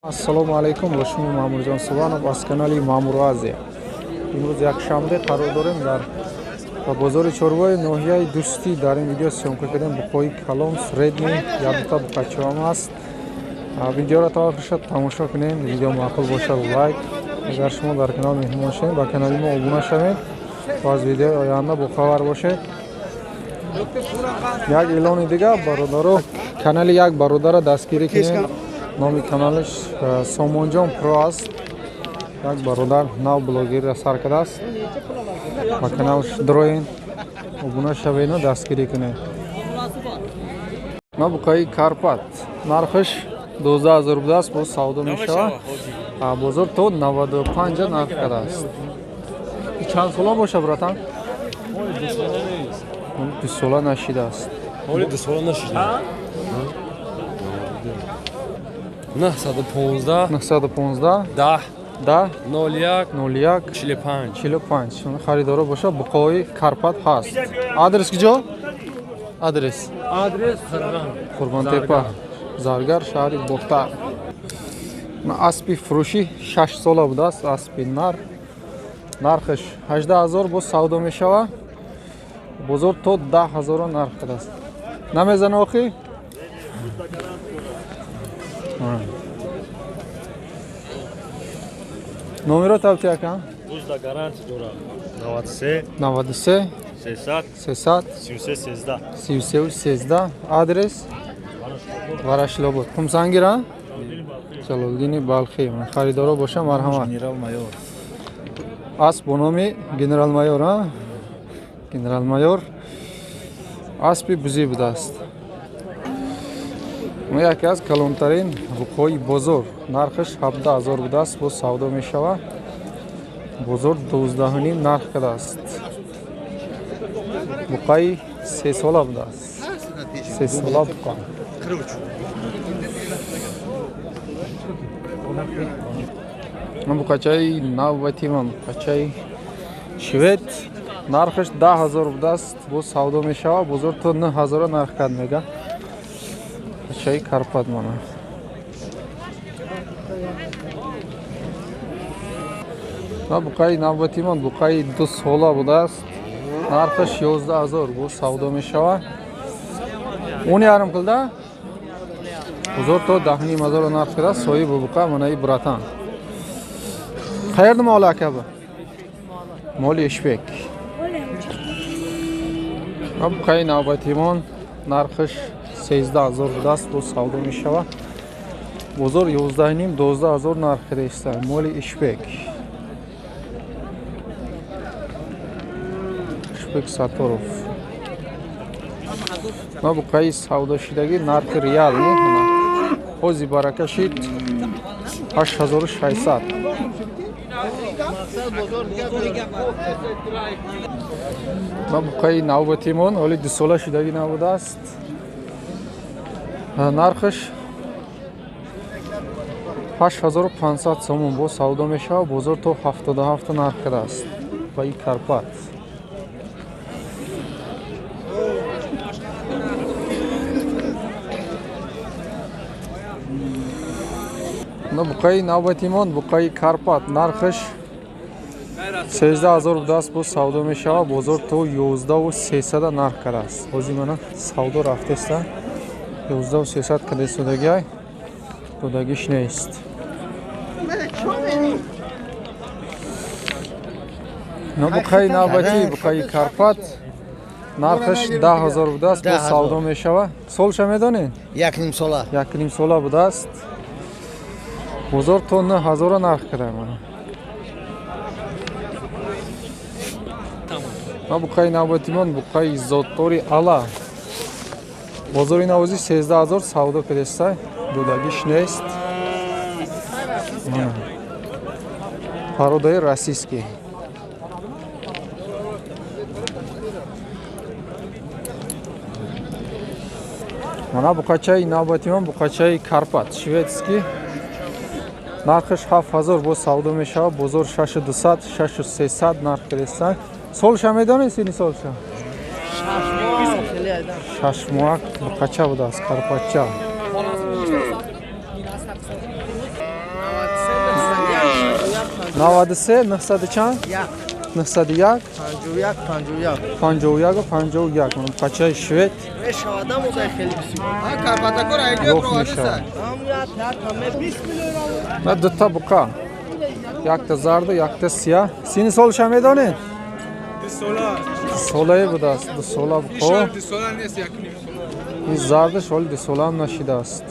Ассалому алайкум, бо шумо Маъмурҷон Субҳонов аз канали Маъмур Азия. Имрӯз якшанбе қарор дорем дар бозори чорвои ноҳияи Дӯстӣ. Дар ин видео съёмка кардем буқои калон, средний, якта буқачаам аст. Видеоро то охирша тамошо кунем. Видео маъқул бошад лайк. Агар шумо дар канал меҳмон шавед, ба канали мо обуна шавед то аз видеои оянда бохабар бошед. Як эълони дигар, бародаро, канали як бародара дастгирӣ кунем. Номи каналаш Сомонҷон Про аст. Як бародар нав блогерро сар кардааст. Ба каналаш дроен, обуна шаведу дастгирӣ кунед. На буқаи Карпат нархаш 12 000 будааст, боз савдо мешавад. Бозор то 95 нарх кардааст. Чанд сола боша, братан? 2 сола нашидааст. 2 сола нашида. 915 915 10 10 01 01 45 45. Харидоро боша, буқои Карпат ҳаст. Адрес куҷо? Адрес? Адрес Қурғон. Қурғонтепа, Заргар, шаҳри Бохтар. Аспи фурӯшӣ 6 сола будааст, аспи нар. Нархаш 18 000, боз савдо мешавад. Бозор то 10 000-ро нарх кардааст. Намезана охи? Номеро табти, ака? Бузда гарантия дора. 93 93 300 300 33 13. 33 13. Адрес Ворошилобод. Қумсангира? Ҷалолиддини Балхӣ. Харидоро боша, марҳамат. Генерал-майор. Асп бо номи генерал-майор, а? Генерал-майор. Аспи бузӣ будааст. Яке аз калонтарин буқҳои бозор, нархаш 17 000 будааст, боз савдо мешавад. Бозор 12,5 нарх кардааст. Буқаи 3 сола будааст, 3 сола буқа. Буқачаи навбати ман буқачаи швед, нархаш 10 000 будааст, боз савдо мешавад. Бозор то 9 000-ро нарх кард, мега. Чай Карпат мана. На буқаи навбати ман буқаи 2 сола будааст. Нархаш 11 000, боз савдо мешавад. Уни ярм қилда? Бозор то 10,5 000 нарх кардааст. Соҳиби буқа манаи братан. Qayerda moli, aka bu? Моли Ишбек. Буқаи навбатимон нархаш 13 000 будааст, боз савдо мешавад. Бозор 11,5, 12 000 нарх кардааст. Моли Ишбек. Ишбек Сатторов. Ма буқаи савдошидагӣ нархи реал не? Ҳози барака шид 8600. Ма буқаи навбатимон ҳоли 2 сола шидагӣ набудааст. Нархаш 8500 сомон, боз савдо мешавад. Бозор то 77 нарх кардааст. Буқаи Карпат. Буқаи навбатимон буқаи Карпат нархаш 13 000 будааст, боз савдо мешавад. Бозор то 11 300 нарх кардааст. Ҳозир мана савдо рафтеста. 11 300 кадесудагиай, додагиш нест. Буқаи навбатӣ буқаи Карпат нархаш 10 000 будааст, боз савдо мешавад. Солша медонед? Якним сола. Якним сола будааст. Бозор то 9 000-ро нарх карда. Буқаи навбатимон буқаи зоттори ала. Бозори навозӣ 13 000 савдо кардеста, додагиш нест. Породаи российский. Мана буқачаи навбатимон буқачаи Карпат шведский, нархаш 7000, боз савдо мешавад. Бозор 6200, 6300 нарх кардеста. Солша медонед, сини солша? 6 моҳак буқача будааст, карпатча. 93 900 чанд? 901 51 51 51 51. Бачаи швед. На дута буқа. Якта зарду, якта сия. Сини солша медонед? Солае будааст. Ду сола буқо. Ин зардаш ҳоли ду солаам нашидааст.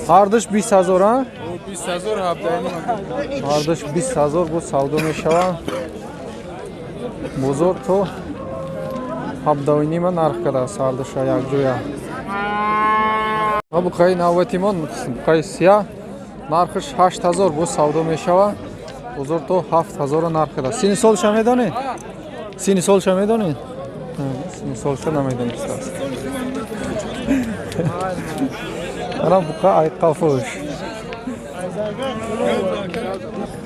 Ҳардуш 20 ҳазор, а? 20 ҳазор, 17. Ҳардуш 20 ҳазор бо савдо мешавад. Бозор то 17,5 нарх кардааст ҳардуша якҷоя. Буқаи навбатимон буқаи сия, нархаш 8 ҳазор бо савдо мешавад. Бозор то 7 ҳазорро нарх кардааст. Сини солша медонед? Сини солша медонед? Сини солша намедонистааст. Ана буқа айқафуш.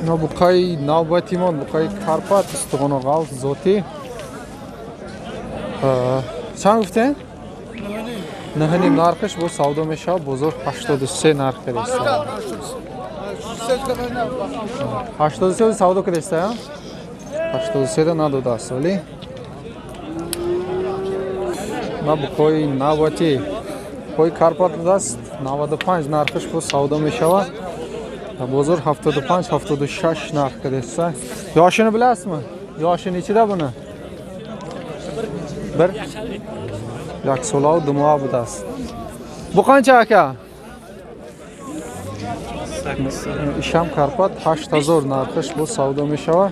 Ина буқаи навбатимон буқаи Карпат, устухону ғалт, зотӣ. Чанд гуфтем? 9,5 нархаш бо савдо мешавад. Бозор 83 нарх кардааст. 83 савдо кардааст, 83 надодааст, вале на буқои навбатӣ буқои Карпат будааст. 95 нархаш бо савдо мешавад. Бозор 75 76 нарх кардааст. Yoshini bilasizmi? Yoshi nechida buni? Bir як солаву ду моҳ будааст. Бу қанча ака? Ишам Карпат, 8 ҳазор нархаш бо савдо мешавад.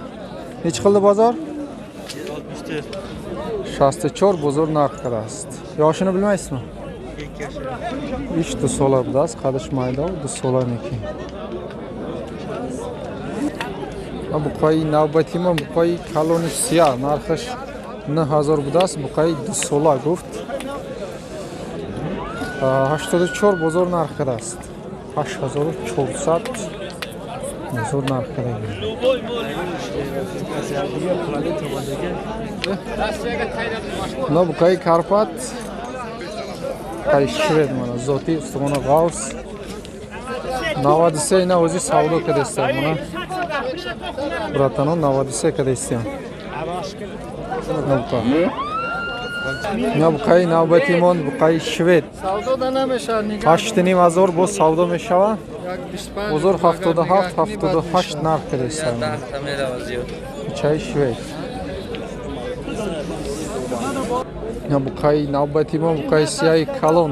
Нечи қилди бозор? 64 бозор нарх кардааст. Yoshini bilmaysizmi? Иш ду сола будааст, қадаш майда, ду сола неки. Буқаи навбатимон буқаи калони сия, нархаш 9 ҳазор будааст. Буқаи ду сола гуфт. 84 бозор нарх кардааст. 8400 бозор нарх кардааст. На буқаи Карпат, буқаи швед, мана зотӣ, устухону ғавс. 93 ина ози савдо кардааст. Мана братано 93 кардааст. На буқаи навбатимон буқаи швед, 8,5 ҳазор боз савдо мешавад. Бозор 77 78 нарх кардааст. Чаи швед. На буқаи навбатимон буқаи сияи калон,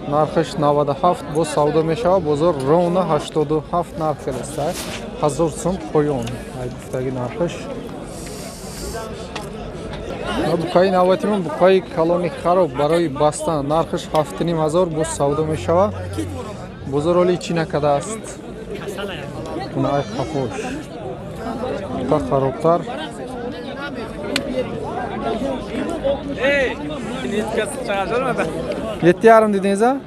нархаш 97 боз савдо мешавад. Бозор ровно 87 нарх кардааст. 1000 сум поён ай гуфтаги нархаш. Буқаи навбатимон буқаи калони хароб барои бастан, нархаш 7,5 ҳазор боз савдо мешавад. Бозор ҳоли чӣ накардааст. Ай хафош. Буқа харобтар. 7,5 дидинgiz, а?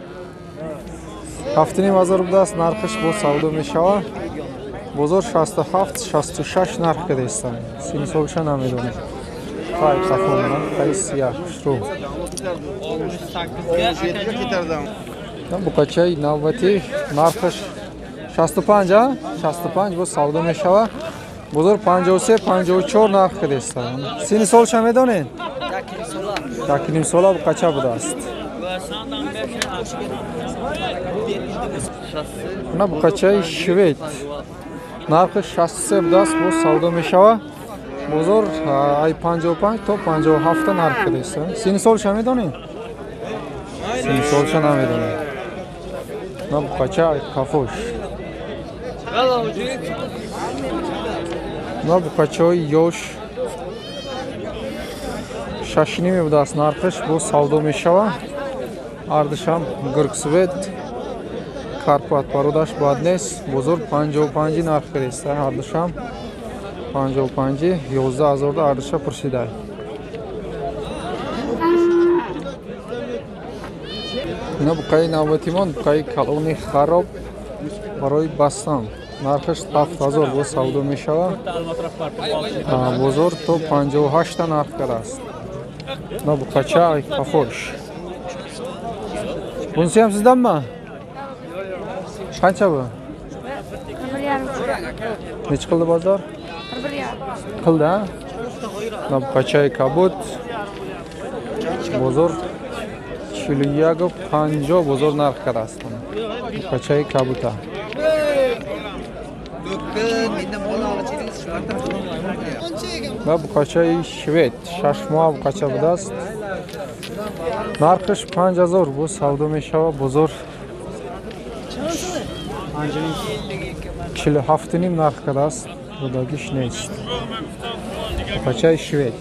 7,5 ҳазор будааст нархаш боз савдо мешавад. Бозор 67 66 нарх кардааст. Сини солша намедонем. Хай хафо, хай сия, хушрӯ. Буқачаи навбатӣ нархаш 65, а? 65 боз савдо мешавад. Бозор 53 54 нарх кардааст. Сини солша медонед? 1,5 сола буқача будааст. На буқачаи швед, нархаш 63 будааст, боз савдо мешавад. Бозор ай 55 то 57 нарх кардааст. Сини солша медонед? Сини солша намедонед. На буқача ай қафош. На буқачаҳои ёш 6,5 будааст нархаш, боз савдо мешавад. Ардашам гургсвет, Карпат, пародаш бад нест. Бозор 55 нарх кардааст. Ардашам 55, 11 ҳазорда ардаша пурсидай. Ина буқаи навбатимон буқаи калони хароб барои бастан, нархаш 7 ҳазор боз савдо мешавад. Бозор то 58 нарх кардааст. На буқача ай қафош. Bunisi ham sizdanmi? Qancha bu? Nechi qildi bozor? 41,5. Qildi, ha? Mana buqachai кабуд бозор 41,50 бозор нарх кардааст. Буқачаи кабута. Ва буқачаи швед 6 моҳа буқача будааст. Нархаш 5000 бо савдо мешавад. Бозор 47,5 нарх кардааст. Додагиш нест. Буқачаи швед.